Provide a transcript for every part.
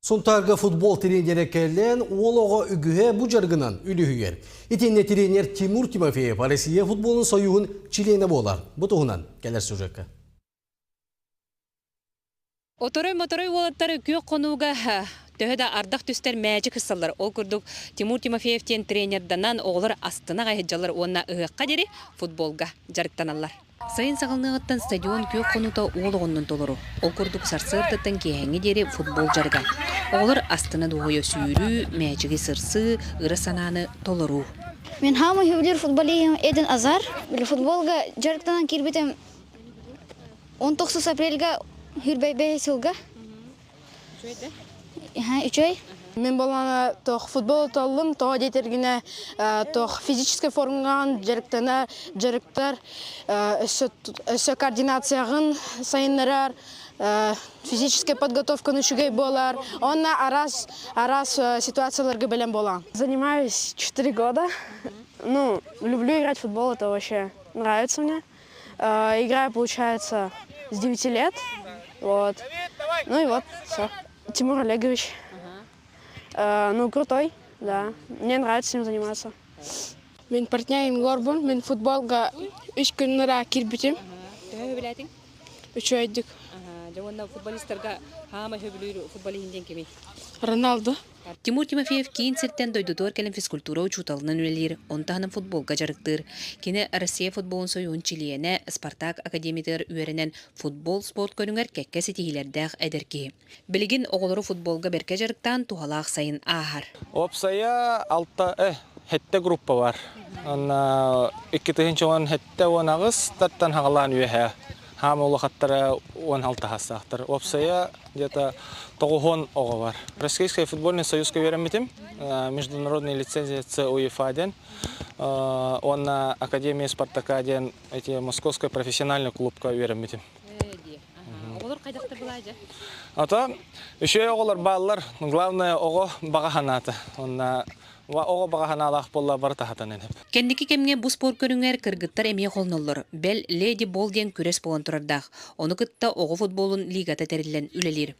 Сунтаарга футбол тренерэ кэлэн, уол оҕо үгүһэ бу дьарыгынан үлүһүйэр. Итиннэ тренер Тимур Тимофеев Россия футболун союһун чилиэнэ буолар. Бу туһунан кэлэр сюжекка. Оторой-моторой уолаттар күөх хонууга төһө да ардах түстэр мээчик ырсаллар. Ол курдук Тимур Тимофеев диэн тренерданан оҕолор астына аҕай уонна ыһыахха диэри футболга дьарыктаналлар. Сайын саҕаланыаҕыттан стадион күөх хонуута уол оҕоннон толору. Ол курдук сарсыардаттан киэһээҥҥи диэри футбол дьарыга. Оҕолор астына дуоһуйа сүүрүү, мээчиги сырсыы, ыра санааны толоруу. Мин хаамый сөбүлүүр футболиһым Эден Азар. Футболга дьарыктанан киирбитим 19 апрельга хүрбэйбэй сылга. Үчүгэй. Мин болана тох футбол толлум, тоҕо диэтэргинэ тох физической формаҕан дьарыктана дьарыктар өссө координацияҕын сайыннарар, физическая подготовканы үчүгэй буолар, уонна араас араас ситуацияларга бэлэм буолаҕын. Занимаюсь 4 года. Ну, люблю играть в футбол, это вообще нравится мне. Играю, получается, с 9 лет. Вот. Ну и вот, все. Тимур Олегович. Ну, крутой, да. Мне нравится с ним заниматься. Мин партнерим Горбун, мин футболга үс күннара кирбитим. Төһө билэтиҥ? Үчүгэйдик. Дьэ уонна футболистарга хаама сөбүлүүр футболиһин диэн кимий? Роналдо. Тимур Тимофеев киин сиртэн дойдутугар кэлэн физкультура учууталынан үлэлиир, ону таһынан футболга дьарыктыыр. Кини Россия футболун сойуһун чилиэнэ, Спартак академиятыгар үөрэнэн футбол спорт көрүҥэр кэккэ ситиһиилэрдээх эдэр киһи. Билигин оҕолору футболга бэркэ дьарыктаан туһалаах сайын ааһар. Уопсайа алта, сэттэ группа бар. Онно 2017 18 таттан хаҕалаан үөһэ хаама улахаттара 16 хастаахтар. Уопсайа где-то тоҕуһуон оҕо бар. Российский футбольный союзка үөрэммитим. Международная лицензия ЦУЕФА диэн. Уонна Академия Спартака диэн эти Московская профессиональный клубка үөрэммитим. Оҕолор хайдахтар былаажа? Ата үчүгэй оҕолор бааллар. Главное оҕо баҕа санаата. Онна оҕо баҕа санаалаах буолла бары таһатан энеп. Кэнники кэмҥэ бу спорт көрүҥэр кыргыттар эмиэ холноллор. Бэл, леди бол диэн күрэс буолан турардаах. Ону кытта оҕо футболун лигата тэриллэн үлэлиир.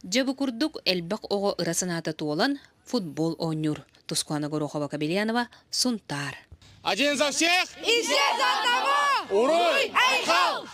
Дьэ бу курдук элбэх оҕо ыра санаата туолан футбол оонньуур. Тускуана Горохова-Кабельянова, Сунтаар. Один за всех! И все за одного! Уруй! Айхал!